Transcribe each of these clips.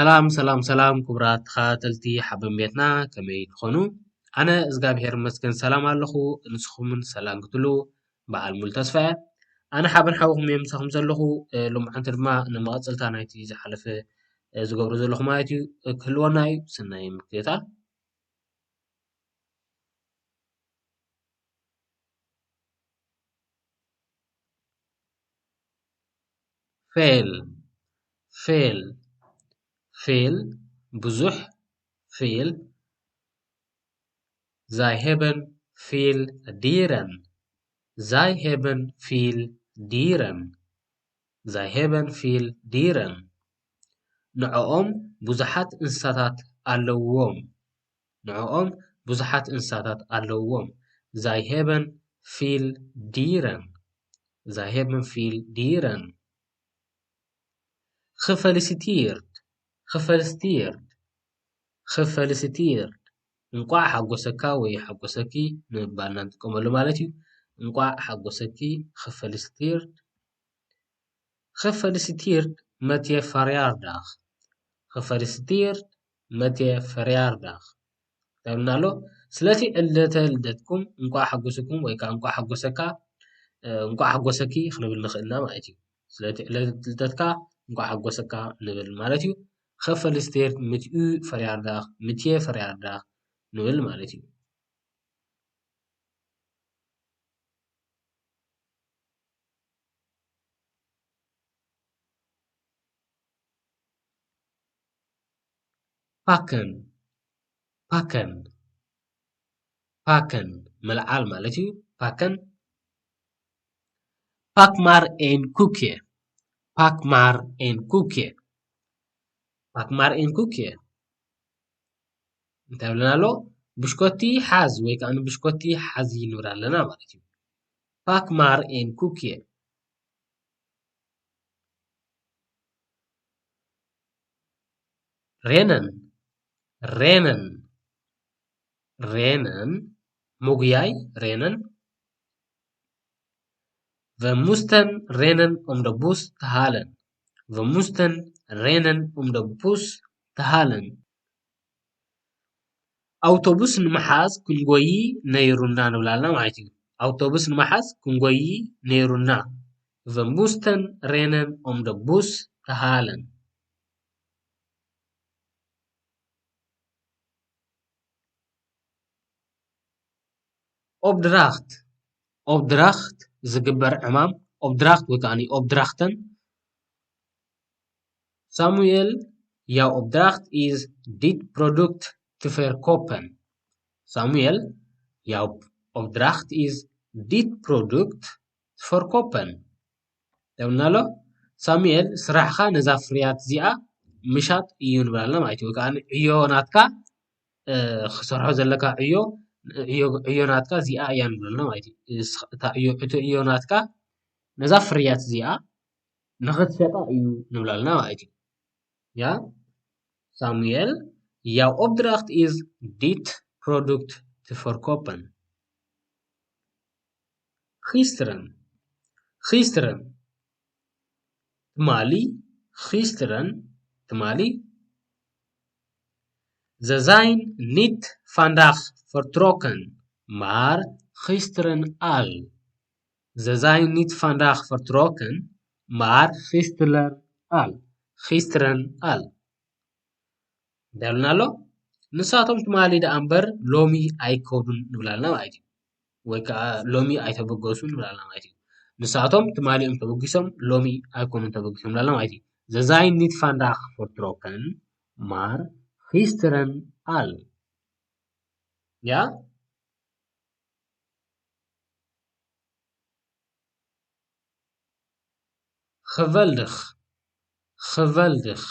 ሰላም ሰላም ሰላም፣ ክቡራት ተኸታተልቲ ሓበን ቤትና፣ ከመይ ትኾኑ? ኣነ እግዚኣብሔር ይመስገን ሰላም ኣለኹ። ንስኹምን ሰላም ክትብሉ በዓል ሙሉ ተስፋ እየ። ኣነ ሓበን ሓውኹም እየ ምሳኹም ዘለኹ። እ፣ ሎማዓንቲ ድማ ንመቐጸልታ ናይቲ ዝሓለፈ፣ እ፣ ዝገብሮ ዘለኹ ማለት እዩ፣ እ፣ ክህልወና እዩ። ሰናይ ምክትታል። ፌል፣ ፌል፣ ፌል፣ ብዙሕ፣ ፌል። Zij hebben veel dieren. Zij hebben veel dieren. Zij hebben veel dieren. ንዕኦም ብዙሓት እንስሳታት ኣለዎም። ንዕኦም ብዙሓት እንስሳታት ኣለዎም። Zij hebben veel dieren. Zij hebben veel dieren. Gefeliciteerd. Gefeliciteerd. Gefeliciteerd. እንቋዕ ሓጎሰካ ወይ ሓጎሰኪ ንምባልና ንጥቀመሉ ማለት እዩ። እንቋዕ ሓጎሰኪ። Gefeliciteerd. Gefeliciteerd met je verjaardag. Gefeliciteerd met je verjaardag. እንታይ ይብልና ኣሎ? ስለቲ ዕለተ ልደትኩም እንቋዕ ሓጎሰኩም ወይ ከዓ እንቋዕ ሓጎሰካ፣ እ፣ እንቋዕ ሓጎሰኪ ክንብል ንኽእል ኢና ማለት እዩ። ስለቲ ዕለተ ልደትካ እንቋዕ ሓጎሰካ ንብል ማለት እዩ። Gefeliciteerd met uw verjaardag, met je verjaardag ንብል ማለት እዩ። Pakken, pakken, pakken፣ ምልዓል ማለት እዩ። Pakken. Pak maar een koekje. Pak maar een koekje. Pak maar een koekje. እንታይ ይብለና ኣሎ? ብሽኮቲ ሓዝ ወይ ከዓ ንብሽኮቲ ሓዚ ንብል ኣለና ማለት እዩ። Pak maar een koekje. Rennen, rennen, rennen. ምጉያይ፣ rennen. We moesten rennen om de bus te halen. We moesten rennen om de bus te halen. ኣውቶቡስ ንምሓዝ ክንጎዪ ነይሩና ንብል ኣለና ማለት እዩ። ኣውቶቡስ ንምሓዝ ክንጎዪ ነይሩና። We moesten rennen om de bus te halen. Opdracht. Opdracht፣ ዝግበር ዕማም። Opdracht ወይ ከዓ opdrachten. Samuel, jouw opdracht is dit product te verkopen. Samuel, jouw opdracht is dit product te verkopen. ይብልና ኣሎ። ሳሙኤል፣ ስራሕኻ ነዛ ፍርያት እዚኣ ምሻጥ እዩ ንብል ኣለና ማለት እዩ። ወይ ከዓ ዕዮ ናትካ፣ እ፣ ክሰርሖ ዘለካ ዕዮ፣ ዕዮ፣ ዕዮ ናትካ እዚኣ እያ ንብል ኣለና ማለት እዩ። እስ-፣ እታ ዕዮ፣ እቲ ዕዮ ናትካ ነዛ ፍርያት እዚኣ ንኽትሸጣ እዩ ንብል ኣለና ማለት እዩ። Ja? Samuel, jouw opdracht is dit product te verkopen. Gisteren. Gisteren. ትማሊ፣ gisteren፣ ትማሊ። Ze zijn niet vandaag vertrokken, maar gisteren al. Ze zijn niet vandaag vertrokken, maar gisteren al. Gisteren al. እንታይ ይብልና ኣሎ? ንሳቶም ትማሊ ደኣ እምበር ሎሚ ኣይከዱን ንብል ኣለና ማለት እዩ። ወይ ከዓ ሎሚ ኣይተበገሱን ንብል ኣለና ማለት እዩ። ንሳቶም ትማሊ እዮም ተበጊሶም፣ ሎሚ ኣይኮኑን ተበጊሶም ንብል ኣለና ማለት እዩ። Ze zijn niet vandaag vertrokken, maar gisteren al. Ja? Geweldig. Geweldig.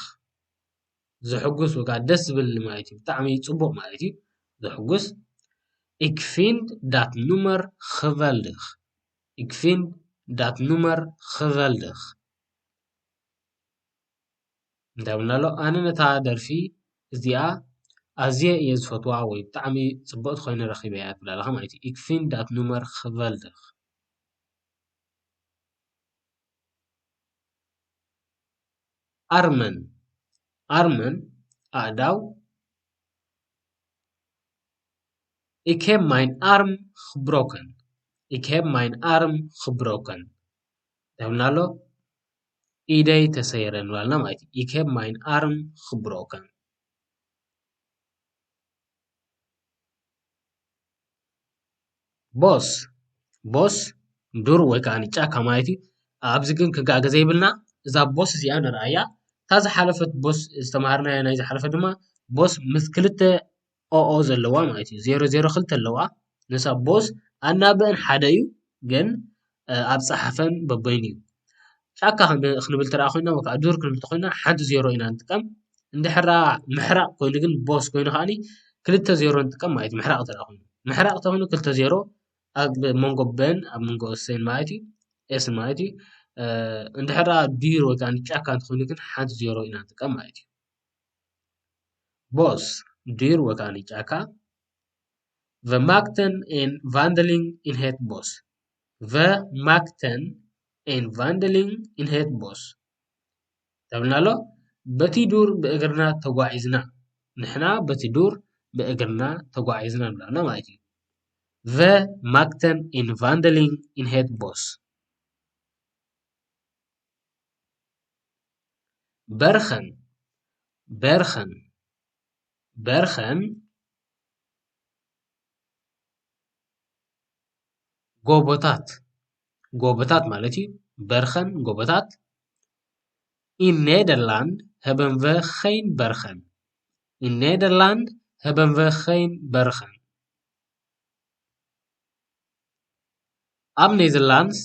ዘሕጉስ ወይ ከዓ ደስ ዝብል ማለት እዩ። ብጣዕሚ ፅቡቕ ማለት እዩ። ዘሕጉስ። Ik vind dat nummer geweldig. Ik vind dat nummer geweldig. እንታይ ይብልና ኣሎ? ኣነ ነታ ደርፊ እዚኣ ኣዝየ እየ ዝፈትዋ ወይ ብጣዕሚ ጽብቕቲ ኮይነ ረኺበያ ትብል ኣለኻ ማለት እዩ። Ik vind dat nummer geweldig. ኣርመን፣ ኣርምን ኣእዳው። Ich hab mein Arm gebrochen. Ich hab mein Arm gebrochen. እንታይ ብልና ኣሎ? ኢደይ ተሰይረ ንብላልና ማለት እዩ። Ich hab mein Arm gebrochen. ቦስ፣ ቦስ ዱር ወይ ከዓ ጫካ ማለት እዩ። ኣብዚ ግን ክጋገ ዘይብልና፣ እዛ ቦስ እዚኣ ንርኣያ። እታ ዝሓለፈት ቦስ ዝተምሃርናያ ናይ ዝሓለፈ ድማ ቦስ ምስ ክልተ ኦኦ ዘለዋ ማለት እዩ። ዜሮ ዜሮ ክልተ ኣለዋ። ንሳ ቦስ ኣናብእን ሓደ እዩ፣ ግን ኣብ ጸሓፈን በበይኑ እዩ። ጫካ ክንብል ተደኣ ኮይና ወይ ከዓ ዱር ክንብል ተኮይና ሓንቲ ዜሮ ኢና ንጥቀም። እንድሕራ ምሕራቕ ኮይኑ ግን ቦስ ኮይኑ ከዓኒ ክልተ ዜሮ ንጥቀም ማለት እዩ። ምሕራቕ ተደኣ ኮይኑ፣ ምሕራቕ ተኮይኑ ክልተ ዜሮ ኣብ መንጎ በን ኣብ መንጎ ኤስን ማለት እዩ፣ ኤስን ማለት እዩ። እንድሕራ ዱር ወይ ከዓ ጫካ እንተኮይኑ ግን ሓንቲ ዜሮ ኢና ንጥቀም ማለት እዩ። ቦስ ዱር ወይ ከዓ ጫካ። We maakten een wandeling in het bos. We maakten een wandeling in het bos. እንታይ ብልና ኣሎ? በቲ ዱር ብእግርና ተጓዒዝና። ንሕና በቲ ዱር ብእግርና ተጓዒዝና ንብላና ማለት እዩ። We maakten een wandeling in het bos. በርኸን፣ በርኸን፣ በርኸን ጎቦታት፣ ጎቦታት ማለት እዩ። በርኸን ጎቦታት። In Nederland hebben we geen bergen. In Nederland hebben we geen bergen. ኣብ ኔዘርላንድስ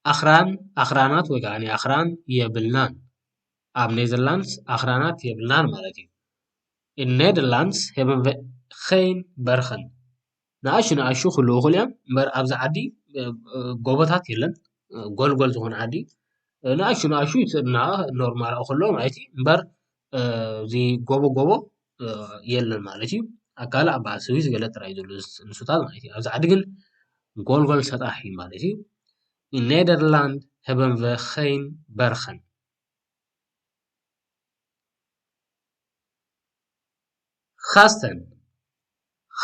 ኣኽራን፣ ኣኽራናት ወይ ከዓ ኣኽራን የብልናን። ኣብ ኔዘርላንድስ ኣኽራናት የብልናን ማለት እዩ። In Nederland hebben we geen bergen. ንኣሹ ንኣሹ ክህልዉ ይኽእሉ እዮም፣ እምበር ኣብዚ ዓዲ፣ እ፣ እ፣ ጎቦታት የለን፣ እ፣ ጎልጎል ዝኾነ ዓዲ። እ፣ ንኣሹ ንኣሹ ይትእና ኖርማል ክህልዎ ማለት እዩ፣ እምበር፣ እ፣ እዚ ጎቦ ጎቦ፣ እ፣ የለን ማለት እዩ። ኣካል ኣብ ስዊዝ ገለ ጥራይ ዘሎ ንሱታት ማለት እዩ። ኣብዚ ዓዲ ግን ጎልጎል ሰጣሕ እዩ ማለት እዩ። In Nederland hebben we geen bergen. Gasten.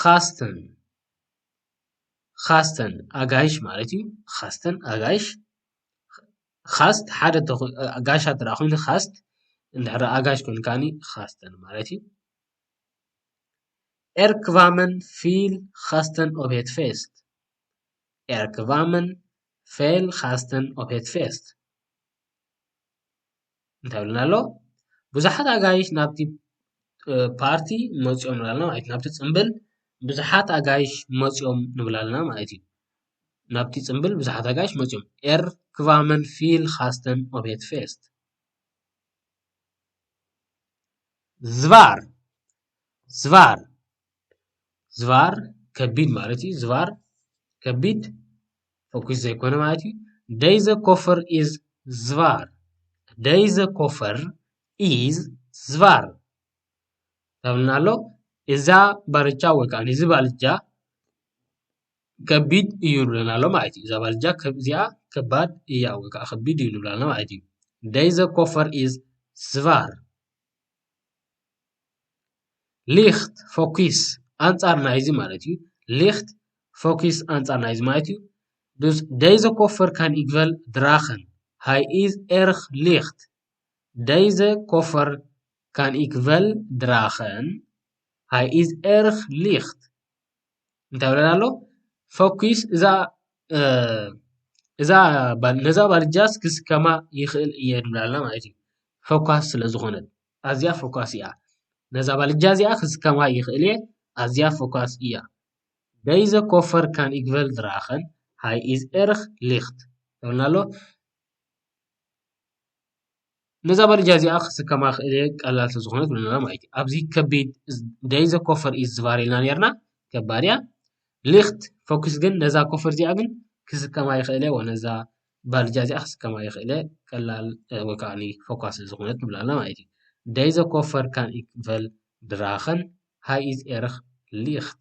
Gasten. Gasten ኣጋይሽ ማለት እዩ። Gasten ኣጋይሽ። Gast ሓደ ተኾ-፣ ጋሻ ጥራ ኮይኑ Gast፣ እንድሕር ኣጋይሽ ኮይኑ ከዓኒ Gasten ማለት እዩ። Er kwamen veel gasten op het feest. Er kwamen veel gasten op het feest. እንታይ ብልና ኣሎ? ብዙሓት ኣጋይሽ ናብቲ፣ እ፣ ፓርቲ መፂኦም ንብላልና ማለት እዩ። ናብቲ ፅምብል ብዙሓት ኣጋይሽ መፂኦም ንብላልና ማለት እዩ። ናብቲ ፅምብል ብዙሓት ኣጋይሽ መፂኦም። Er kwamen veel gasten op het feest. Zwaar. Zwaar. Zwaar ከቢድ ማለት እዩ። Zwaar ከቢድ፣ ፈኩስ ዘይኮነ ማለት እዩ። Deze koffer is zwaar. Deze koffer is zwaar. ተብልና ኣሎ። እዛ ባልጃ ወይ ከዓ እዚ ባልጃ ከቢድ እዩ ንብለና ኣሎ ማለት እዩ። እዛ ባልጃ ከብ-፣ እዚኣ ከባድ እያ ወይ ከዓ ከቢድ እዩ ንብለና ማለት እዩ። Deze koffer is zwaar. Licht ፈኩስ ኣንጻር ናይዚ ማለት እዩ። Licht ፈኩስ ኣንጻር ናይዚ ማለት እዩ። Dus deze koffer kan ik wel dragen. Hij is erg licht. Deze koffer kan ik wel dragen. Hij is erg licht. እንታይ ብለና ኣሎ? ፈኩስ እዛ፣ እ፣ እዛ ባል-፣ ነዛ ባልጃስ ክስከማ ይኽእል እየ ንብላልና ማለት እዩ። ፈኳስ ስለ ዝኾነት፣ ኣዝያ ፈኳስ እያ። ነዛ ባልጃ እዚኣ ክስከማ ይኽእል እየ፣ ኣዝያ ፈኳስ እያ። Deze koffer kan ik wel dragen, hij is erg licht. ተብልና ኣሎ። ነዛ ባልጃ እዚኣ ክስከማ ክእል እየ፣ ቀላል ስለ ዝኾነት ብለና ማለት እዩ። ኣብዚ ከቢድ፣ deze koffer is zwaar ኢልና ነርና፣ ከባድ እያ። Licht ፈኩስ ግን ነዛ ኮፈር እዚኣ ግን ክስከማ ይኽእል እየ፣ ወይ ነዛ ባልጃ እዚኣ ክስከማ ይኽእል እየ፣ ቀላል፣ እ፣ ወይ ከዓ ፈኳስ ስለ ዝኾነት ንብላና ማለት እዩ። Deze koffer kan ik wel dragen, hij is erg licht.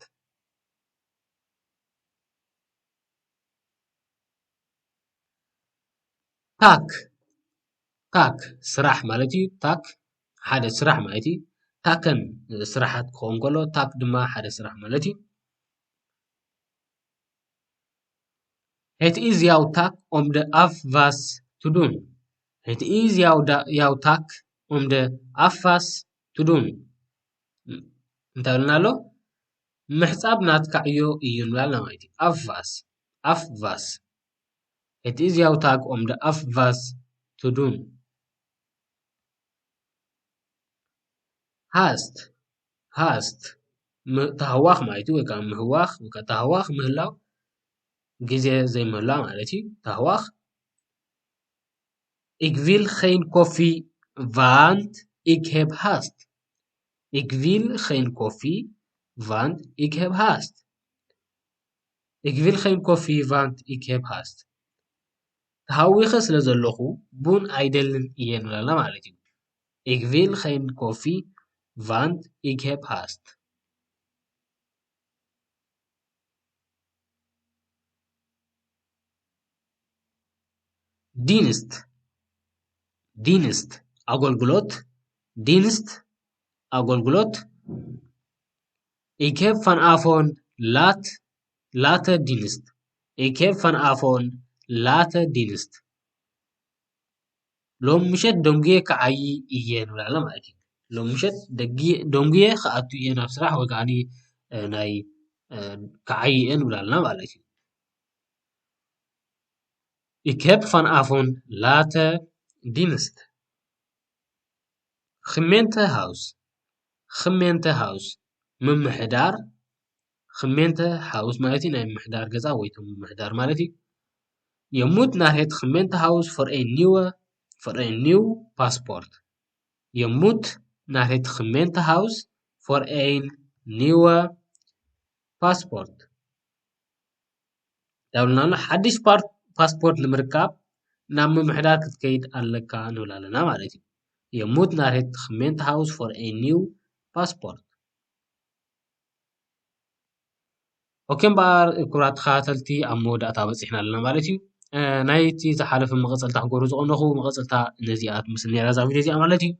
ታክ፣ ታክ ስራሕ ማለት እዩ። ታክ ሓደ ስራሕ ማለት እዩ። ታከን ስራሓት ክኸውን ከሎ፣ ታክ ድማ ሓደ ስራሕ ማለት እዩ። Het is jouw taak om de afwas te doen. Het is jouw, da- jouw taak om de afwas te doen. እንታይ ኢልና ኣሎ? ምሕጻብ ናትካ ዕዮ እዩ ንብላልና ማለት እዩ። Afwas. Afwas. Het is jouw taak om de afwas te doen. Haast. Haast. ም- ታህዋኽ ማለት እዩ፣ ወይ ከዓ ምህዋኽ፣ ወይ ከዓ ታህዋኽ ምህላው፣ ግዜ ዘይምህላው ማለት እዩ። ታህዋኽ። Ik wil geen koffie, want ik heb haast. Ik wil geen koffie, want ik heb haast. Ik wil geen koffie, want ik heb haast. ተሃዊኸ ስለ ዘለኹ ቡን ኣይደልን እየ ንብላላ ማለት እዩ። Ik wil geen koffie, want ik heb haast. Dienst. Dienst. ኣገልግሎት። Dienst. ኣገልግሎት። Ik heb vanavond laat, late dienst. Ik heb vanavond late dienst. ሎም ምሸት ደንጉየ ክዓዪ እየ ንብላለ ማለት እዩ። ሎም ምሸት ደንጉየ ክኣቱ እየ ናብ ስራሕ፣ ወይ ከዓ ናይ ክዓዪ እየ ንብላልና ማለት እዩ። Ik heb vanavond late dienst. Gemeentehuis. Gemeentehuis. ምምሕዳር። Gemeentehuis ማለት እዩ ናይ ምምሕዳር ገዛ ወይ እቲ ምምሕዳር ማለት እዩ። Je moet naar het gemeentehuis voor een nieuwe, voor een nieuw paspoort. Je moet naar het gemeentehuis voor een nieuwe paspoort. ዳብልና ኣሎ ሓድሽ ፓስፖርት ንምርካብ ናብ ምምሕዳር ክትከይድ ኣለካ ንብል ኣለና ማለት እዩ። Je moet naar het gemeentehuis voor een nieuw paspoort. ኦኬ እምበኣር ክቡራት ተኸታተልቲ ኣብ መወዳእታ በፂሕና ኣለና ማለት እዩ። ናይቲ ዝሓለፈ መቐፀልታ ክገብሩ ዝቐነኹ መቐፀልታ ነዚኣ ትመስል ነራ እዛ ቪድዮ እዚኣ ማለት እዩ።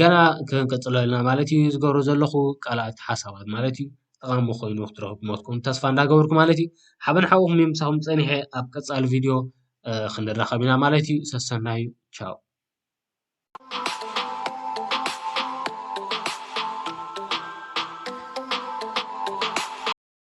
ገና ክንቀፅሎ ኣለና ማለት እዩ። ዝገብሮ ዘለኹ ቃላት ሓሳባት ማለት እዩ ጠቓሚ ኮይኑ ክትረኽቡ መትኩም ተስፋ እንዳገበርኩ ማለት እዩ። ሓበን ሓውኹም ምሳኹም ፀኒሐ ኣብ ቀፃሊ ቪድዮ ክንራኸብ ኢና ማለት እዩ። ሰሰናዩ። ቻው።